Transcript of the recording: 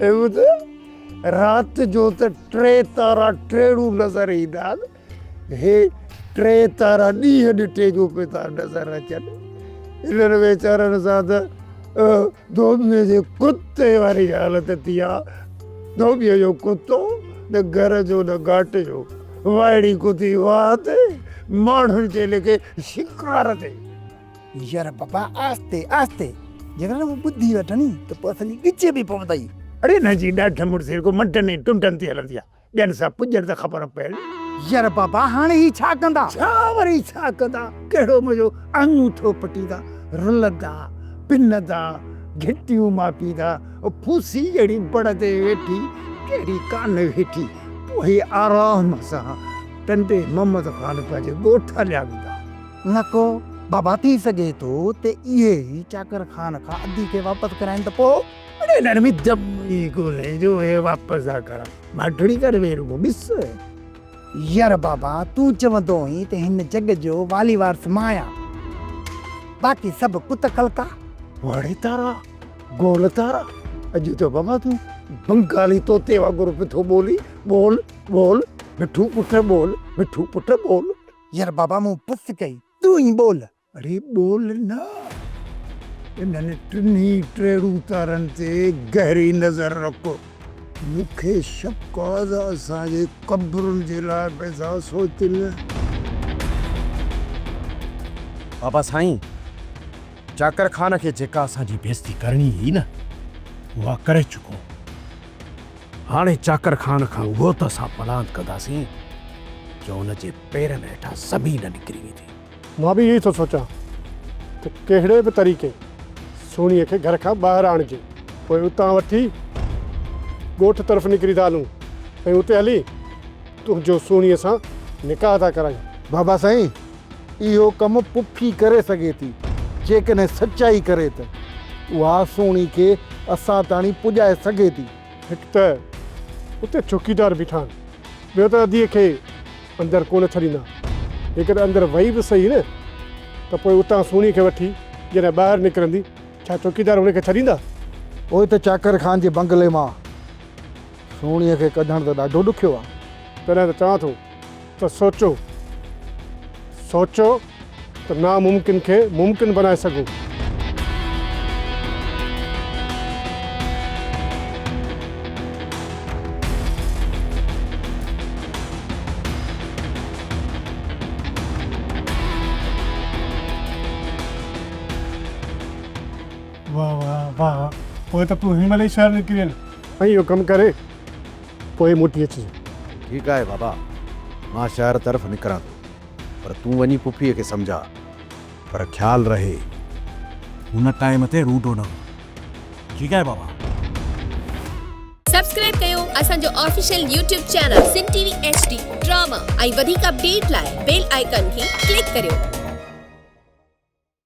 هي ٻڌ، رات جو ته ٽي تارا ٽيڙو نظر ايندا آهن، هي ٽي تارا ڏينهن ڏٺي جو پئي ٿا نظر اچن. انهن ويچارن سان ته ڌوٻيء جي ڪتي واري حالت ٿي آ. ڌوٻيء جو ڪتو نه گهر جو نه گهاٽ جو، وائڙي ڪتي واهه تي، ماڻهن جي ليکي شڪار تي. يار بابا آهستي آهستي، جيڪڏهن هو ٻڌي وٺن ته پوء اسان جي ڳچيء ۾ پوندئي. اڙي هن جي ڏاڍ مڙسي رڳو منڊن ۽ ٽنڊن تي هلندي آ. ٻين سان پڄڻ ته خبر پئي. يار بابا هاڻي هي ڇا ڪندا؟ ڇا وري ڇا ڪندا؟ ڪهڙو منهنجو آڱوٺو پٽيندا، رلندا، پنندا، گهٽيون ماپيندا، ڦوسي جهڙي بڙ تي ويٺي ڪهڙي ڪانه ويٺي، پوء هي آرام سان ٽنڊي محمد خان پنهنجي ڳوٺ هليا ويندا. نه ڪو بابا ٿي سگهي ٿو ته اهي ئي چاڪر خان کان ادي کي واپس ڪرائين ته پوء؟ اڙي هنن ۾ دم ئي ڪونهي جو اهي واپس ٿا ڪرائين. ماٺڙي ڪر ويهه رڳو ڏس. ير بابا تون چوندو هئين ته هن جڳ جو والي وارث مان آهيان باقي سڀ ڪت ڪلڪا. واڙي تارا گول تارا اڄ ته بابا تون بنگالي طوطي وانگر پيو ٿو ٻولين ٻول ٻول مٺو پٽ ٻول مٺو پٽ ٻول. ير بابا مون بس ڪئي تون ئي ٻول. اڙي ٻول نه، انهن ٽنهي ٽيڙو تارن تي گهري نظر رک. مون کي شڪ آ ته اسان جي قبرن جي لاء به ٿا سوچن. بابا سائين، چاڪر خان کي جيڪا اسان جي بيعزتي ڪرڻي هئي نه، اها ڪري چڪو. هاڻي چاڪر خان کان اهو ته اسان پلاند ڪنداسين جو ان جي پيرن هيٺان زمين نڪري ويندي. مان به اهو ئي ٿو سوچان ته ڪهڙي به طريقي سهڻيء کي گهر کان ٻاهر آڻجي. پوء اتان وٺي ڳوٺ طرف نڪري ٿا هلون ۽ اتي هلي تنهنجو سهڻيء سان نڪاح ٿا ڪرايون. بابا سائين، اهو ڪم پڦي ڪري سگهي ٿي، جيڪڏهن سچائي ڪري ته. اها سهڻي کي اسان تاڻي پڄائي سگهي ٿي. هڪ ته اتي چوڪيدار بيٺا آهن، ٻيو ته اديء کي اندر ڪونه ڇڏيندا. جيڪڏهن اندر وئي به سهي نه ته پوء اتان سهڻي کي وٺي جڏهن ٻاهر نڪرندي، ڇا چوڪيدار هن کي ڇڏيندا؟ پوء ته چاڪر خان جي بنگلي مان سهڻيء کي ڪڍڻ ته ڏاڍو ڏکيو آهي. تڏهن ته چوان ٿو ته سوچو، سوچو ته ناممڪن کي ممڪن بنائي سگهون. واه واه واه پوء ته تون هن مهل ئي شهر نڪري وڃ ۽ اهو ڪم ڪري پوء موٽي اچجي. ٺيڪ آهي بابا، مان شهر طرف نڪران ٿو، پر تون وڃي پڦيء کي سمجهاء. پر خيال رهي، ان ٽائيم تي روڊو نه هو. ٺيڪ آهي بابا. سبسڪرائب ڪيو اسان جو official YouTube channel Sindh T V H D drama ۽ وڌيڪ اپڊيٽ لاء بيل آئيڪان کي ڪلڪ ڪريو.